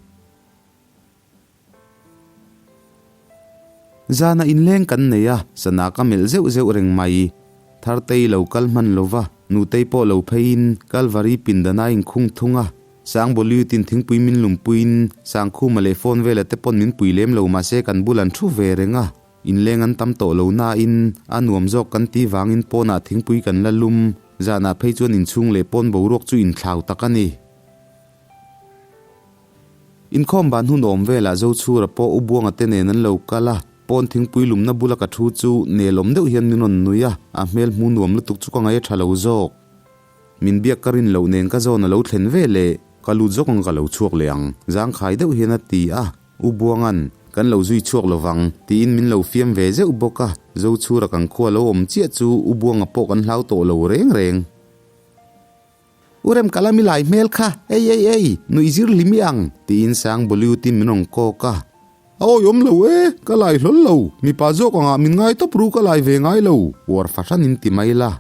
Zanah inleng kan nei a, sana ka melh zeuh zeuh reng mai. Thartei lo kal hman lo va, Nutei pawh lo pheiin Kalvari pindan a inkhung thung a, Sangbawliutin thingpui min lumpuiin Sangkhuma leh phone vela te pawn min pui lem lo mahse kan bul an thu ve reng a, inleng an tam tawh lo nain a nuam zawk kan ti vangin pawnah thingpui kan la lum, zanah phei chuan inchhung leh pawn boruak chu inthlau tak a ni. Inkhawm ban hun awm velah Zochhura pawh U Buanga te nen an lo kal a, pawn thingpui lumna bula ka thu chu nelawm deuh hian min rawn nui a, a hmel hmu nuam lutuk chu ka ngaih a tha lo zawk. Min biak ka rin loh nen ka zawn a lo thlen ve leh, ka lut zawk ang ka lo chhuak leh ang, zangkhai deuh hian a ti a, U Buanga'n, Kan lo zui chhuak lo vang, tiin min lo fiam ve zeuh bawk a, Zochhura kan khua lo awm chiah chu U Buanga pawh kan hlau tawh lo reng reng. U rem ka la mi lai hmel kha, ei ei ei, nuih zir hlim i ang, tiin Sang Bollywood-in min rawn kawk a. A awihawm lo e, ka lai hlawl lo, mipa zawk angah min ngai tawp ru ka lai ve ngai lo, uar fahranin ti mai la.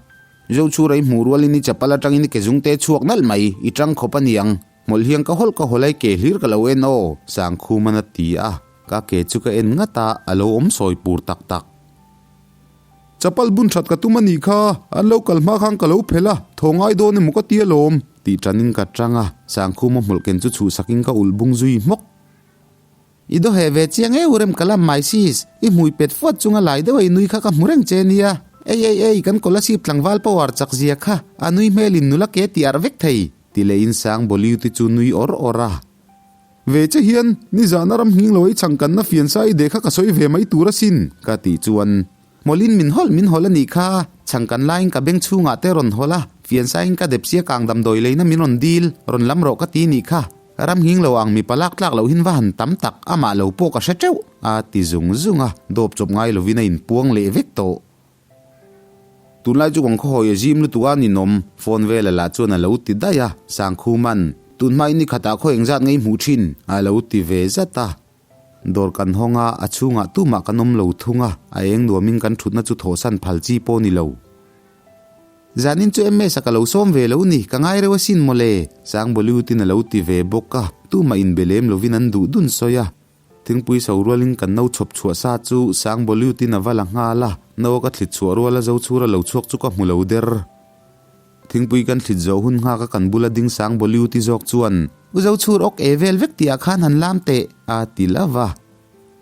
Zochhura i hmuh rualin i chapal atangin i ke zungte chhuak nalh mai, i tang khawp a niang. Hmawlh hian ka hawlh ka hawlh a i ke hlir ka lo en aw, Sangkhuman a ti a, ka ke chu ka en ngat a, a lo awm sawi pur tak tak. Chapal bun that ka tum a nih kha, an lo kal hma khan ka lo phelh a, thaw ngai dawn emaw ka ti alawm. Tih tanin ka tang a, Sangkhuma hmawlh ken chu chhuhsakin ka ulh bung zui hmawk. I daw heh ve chiang eu rem ka lam mai sis, i hmui pet fuat chunga lai deuh a i nui kha ka hmu reng che nia. Ei ei ei, kan Kolasib tlangval power chak zia kha, a nui hmelin nula ke ti arh vek thei, ti lehin Sangbawliuti chu nui awr awr a. Ve che hian, nizana ram nghing lo ei chhangkanna fiansa i deh kha ka sawi ve mai tur asin, ka tih chuan, Hmawlhin min hawlh min hawlh a nih kha, chhangkan laiin ka beng chhungah te rawn hawlh a, fiansain ka dep sia kang damdawi leina min rawn dil, rawn lam rawh ka ti nih kha, ram nghing lo ang mipa lak tlak loh hin va han tam tak, amah lo pawh ka hre teuh, a ti zung zung a, dawp chawp ngai lovin a inpuang leh vek tawh. Tunlai chu kawng khawhawi a zim lutuk a ninawm, phone vela lah chuan a lo ti daih a, Sangkhuman, tun hmain ni khatah khaw engzat ngei hmuh thin? a lo ti ve zat a. Dawr kan hawng a, a chhungah tumah kan awm lo thung a, a eng nuamin kan thutna chu thawhsan phal chi pawh ni lo. Zanin chu MS-a ka lo sawm ve lo ni, ka ngai reuh asin mawle, Sangbollywood-in a lo ti ve bawk a, tumah inbe lem lovin an duh dun sawi a. Thingpui so rualin kan no chhawp chhuah sa chu Sangbawliutin a va la nghal a, no a ka thlit chhuah ruala Zochhura lo chhuak chu ka hmu lo der. Thingpui kan thlit zawh hun nghak a kan bula ding Sangbawliuti zawk chuan, U Zochhur awk e vel vek tih ah khan han lam teh, a ti love a.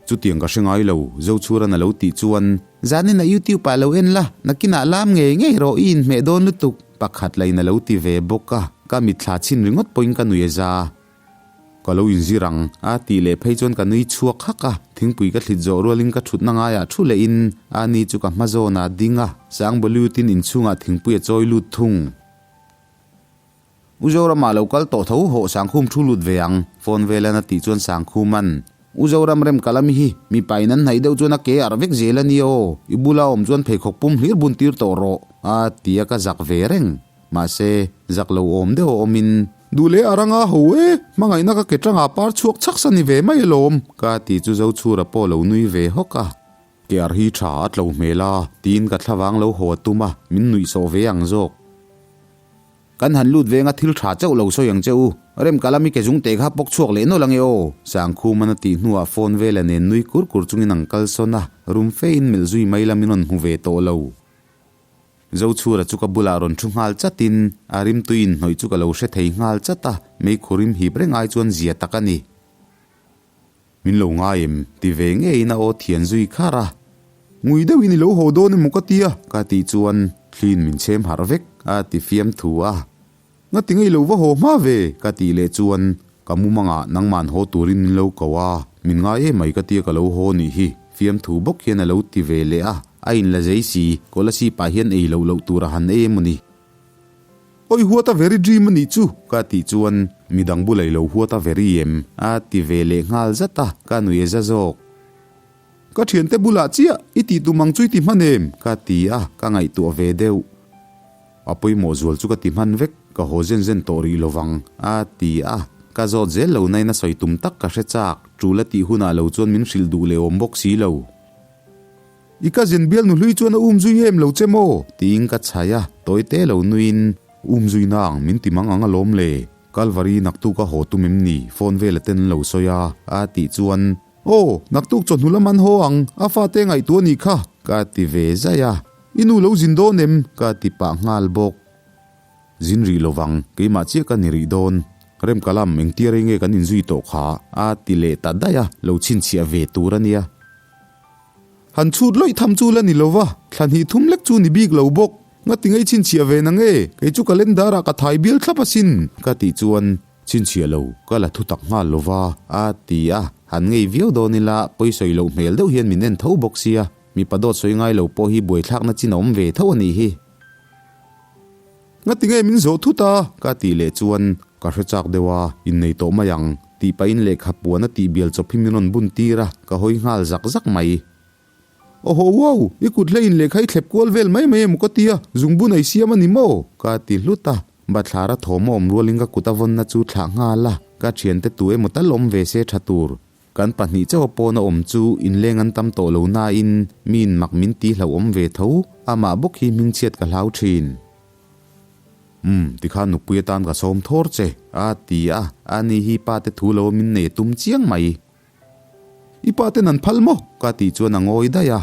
Chutiang ka hre ngai lo, Zochhuran a lo tih chuan, Zanin a YouTube ah lo en la, nakinah lam ngei ngei rawh i inhmeh dawn lutuk, pakhat lain a lo ti ve bawk a, ka mitthla chhin ringawt pawhin ka nui a za. Ka lo inzir ang, a tih leh phei chuan ka nui chhuak hak a, thingpui ka thlit zawh rualin ka thutna ngaiah thu lehin a ni chu ka hma zawnah a ding a, Sangbawliutin inchhungah thingpui a chawi lut thung. U Zoramah lo kal tawh tho hawh Sangkhum thu lut ve ang, phone velan a tih chuan Sangkhuman, U Zoram rem ka lam hi, mipa in an hnaih deuh chuan a ke arh vek zel a nia aw, i bula awm chuan pheikhawk pum hlir bun tir tawh rawh, a ti a ka zak ve reng. Mahse, zak lo awm deuh a awmin. Duh leh a ranga ho e, hmangaihna ka ke tangah par chhuak chhak sa ni ve mai alawm, ka ti chu Zochhura pawh lo nui ve hawk a. Ke ar hi tha a tlo hmel a, tiin ka thlavang lo haw a tum a, min nuih sawh ve ang zawk. Kan han lut venga thil tha chauh lo sawi ang che u, rem ka lam i ke zung te kha pawk chhuak leh nawlh ange aw, Sangkhuman a tih hnuah phone vela nen nui kur kur chungin an kal sawn a, rum fe in melh zui mai lam in rawn hmu ve tawh lo. Zochhura chu ka bulah rawn thu nghal chatin a rimtui inhnawih chu ka lo hre thei nghal chat a, meikhu rim hip reng ai chuan zia tak a ni. Min lo ngai em? Ti ve ngeiin a aw thian zui khar a. Ngui deuhin i lo haw dawn emaw ka tia? Ka tih chuan thliin min chhem harh vek a ti fiam thu a. Ngati ngei lo va haw hma ve? Ka tih leh chuan ka mumangah nangman haw turin min lo ko a, min ngai emai ka tia ka lo haw nih hi fiam thu bawk hian a lo ti ve leh a, a inla zei si, Kolasib ah hian ei loh loh tur a han ei emaw ni? Oi huat a very dream a nih chu! Ka tih chuan midang bula i lo huat a very em? A ti ve leh nghal zat a, ka nui a za zawk. Ka thiante bulah chiah i tih tum ang chu i ti hman em? Ka ti a, ka ngaihtuah ve deuh. A pawimawh zual chu ka ti hman vek, ka haw zen zen tawh rih lovang, a ti a. Ka zawt zel lo nain a sawi tum tak ka hre chak, tul a tih hunah lo chuan min hrilh duh leh awm bawk si lo. I cousin bial nuhlui chuan a um zui em lo che maw? Tiin ka chhai a, tawi te lo nuin. Um zui na ang min ti mang ang alawm le. Kalvari naktuk a haw tum em ni? Phone vel a ten an lo sawi a, a tih chuan. Aw, naktuk chawhnu lam an haw ang, a fate ngaihtuah a nih kha. Ka ti ve zai a. I nu lo zin dawn em? Ka ti pah nghal bawk. Zin rih lovang, keimah chiah ka ni rih dawn. Rem ka lam, engtia rei nge kan inzui tawh kha? A ti leh ta daih a, lo chhinchhiah ve tur a nia. Han chhut lawih tham chu la ni lo va, thla hnih thum lek chu ni bik lo bawk. Ngati ngei chhinchhiah ve na nge? Kei chu calendar ah ka thai bial thlap asin. Ka tih chuan, Chhinchhiah lo, ka la thu tak nghal lo va, a ti a. Han ngei viau dawn ila, pawisawi loh hmel deuh hian min en tho bawk sia, mipa dawt sawi ngai lo pawh hi buaithlakna chin a awm ve tho a nih hi. Ngati nge min zawh thut a? Ka tih leh chuan ka hre chak deuh a, innei tawh mai ang, tih pahin lehkha puan a tih bial chawp hi min rawn bun tir a, ka hawi nghal zak zak mai. Awhaw wow, i kut hlei in lehkha i thlep kual vel mai mai emaw ka tia, zungbun a i siam a ni maw? Ka ti hlut a, bathlar a thawm a awm rualin ka kut a vawnna chu thlah nghal a, ka thiante tu emaw tal awm ve se tha tur. Kan pahnih chauh a pawn a awm chu inleng an tam tawh lo nain miin mak min ti hlauhawm ve tho, amah bawk hi hmingchhiat ka hlau thin. Umm, tikhan nupui atan ka sawm thawr che, a ti a, ani hi pa te thu lo a min nei a tum chiang mai. I pa ten an phal maw? Ka tih chuan a ngawi daih a.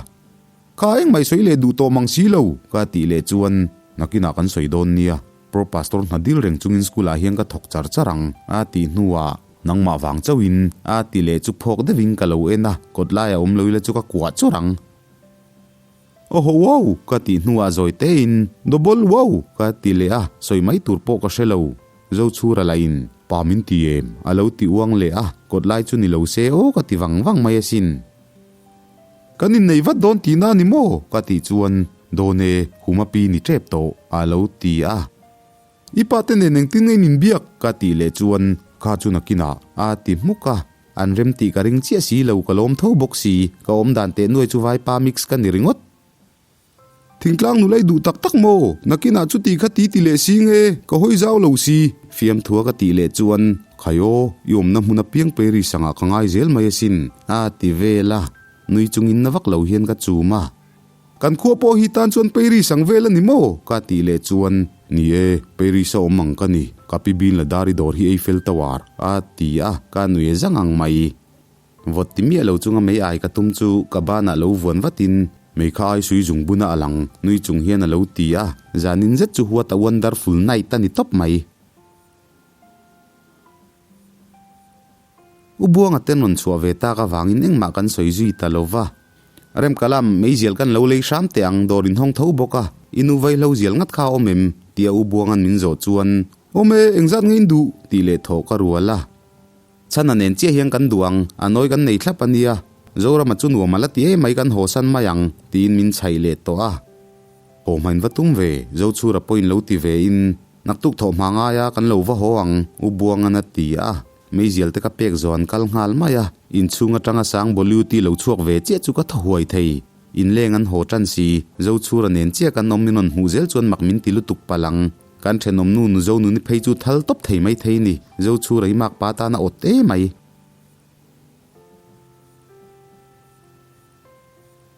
Kha engmah i sawi leh duh tawh mang si lo, ka tih leh chuan nakinah kan sawi dawn nia, Pro Pastor hna dil reng chungin school ah hian ka thawk char char ang, a tih hnuah nangmah vang chauhin a ti leh chu phawk deuhin ka lo en a, kawt laia awm lo ila chu ka kuah chawr ang. Awhaw wow! Ka tih hnuah zawi tein Double wow! Ka ti leh a, sawi mai tur pawh ka hre lo. Zochhura lahin Pa min ti em? A lo ti uang leh a, kawt lai chu ni lo se aw ka ti vang vang mai asin. Kan innei vat dawn tihna a ni maw? Ka tih chuan Dawn e, hum a pi ni tep tawh, a lo ti a. I pa te nen engtin nge in inbiak? Ka tih leh chuan Kha chu nakinah, a ti hmuk a. An rem tih ka ring chiah si lo, ka lawm tho bawk si. Ka awm dan teh nuai chu vaipa mix ka ni ringawt. Thingtlang nula i duh tak tak maw? Nakinah chuti kha ti ti leh si nge? Ka hawi zau lo si. Fiamthua ka tih leh chuan, Khai aw, i awmna hmun apiang Paris angah ka ngai zel mai asin, a ti vel a. Nui chungin na vak lo hian ka chum a. Kan khua pawh hi tan chuan Paris ang vel a ni maw? Ka tih leh chuan, Ni e, Paris a awm ang ka ni, ka pi bin la dar i dawr hi Eiffel Tower, a ti a, ka nui zang ang mai. Vawt ti miah lo chunga mei ai ka tum chu ka banah lo vuan vatin mei kha ai sui zung buna a lang nui chung hian a lo ti a, zanin zet chu what a wonderful night a ni tawp mai. U Buanga ten rawn chhuah ve tak avangin engmah kan sawi zui ta lo va. Remkalam, meizial kan lo lei hram teh ang, dawr inhawng tho bawk a, i nu vaihlo zial ngat kha a awm em? tia U Buanga'n min zawh chuan, Awm e, engzat nge in duh? tih leh thawh ka rual a. Chhana nen chiah hian kan duh ang, a nawi kan nei thlap a nia, Zorama chu nuam a la ti emai kan haw san mai ang, tiin min chhaih leh tawh a. Haw hmain va tum ve, Zochhura pawhin lo ti ve in, Naktuk thawh hma ngaia kan lo va haw ang, U Buanga'n a ti a. Meizial te ka pek zawh an kal nghal mai a, inchhung atanga sang Boliuti lo chhuak ve chiah chu ka thaw huai thei. Inleng an haw tan si, Zochhura nen chiah kan awm min rawn hmuh zel chuan mak min ti lutuk palh ang. Kan thenawm nu nu Zonuni phei chu thal tawp thei mai thei ni, Zochhura hi makpa tan a awt emai.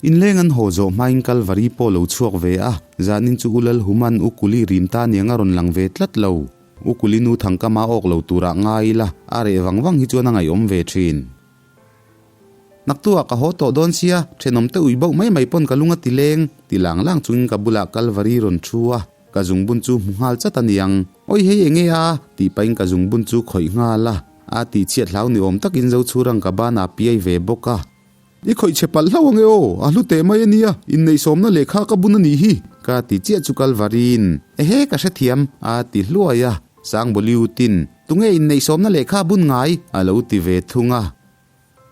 Inleng an haw zawh hmain Kalvari pawh lo chhuak ve a, zanin chu U Lalhuman U Kuli rim ta niang a rawn lang ve tlat lo. U Kuli nu Thangkama awk lo turah ngai ila, a reh vang vang hi chuan a ngaihawm ve thin. Naktuah ka haw tawh dawn sia, thenawm te ui bauh mai mai pawn ka lung a ti leng, ti lang lang chungin ka bulah Kalvari rawn thu a, ka zungbun chu hmu nghal chat a niang. Awi hei enge a? tih pahin ka zungbun chu khawih nghal a, a tihchhiat hlau ni awm takin Zochhurang ka banah piai ve bawk a. I khawih chhe palh hlauh ange aw, a hlu teh mai a nia, inneihsawmna lehkha ka bun a nih hi. Ka ti chiah chu Kalvarin, Ehe ka hrethiam, a ti hluai a, Sangboliutin, Tunge inneihsawmna lehkha bun ngai? a lo ti ve thung a.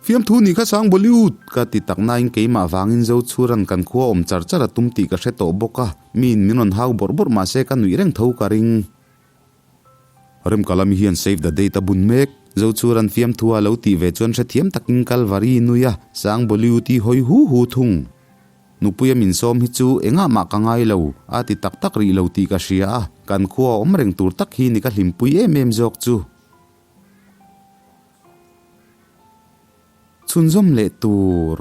Fiamthu nih kha Sangboliut, ka ti tak nain keimah vangin Zochhuran kan khua awm char char a tum tih ka hre tawh bawk a, miin min rawn hau bawrh bawrh mahse ka nuih reng tho ka ring. Remkalami hian save the date a bun mek. Zochhuran fiamthu a lo tih ve chuan hrethiam takin Kalvari nui a, Sang Bollywood-i hawi hu hu thung. Nupuia min sawm hi chu engah mah ka ngai lo, a ti tak tak rih lo tih ka hria a, kan khua a awm reng tur tak hi ni ka hlimpui em em zawk chu. Chhunzawm leh tur.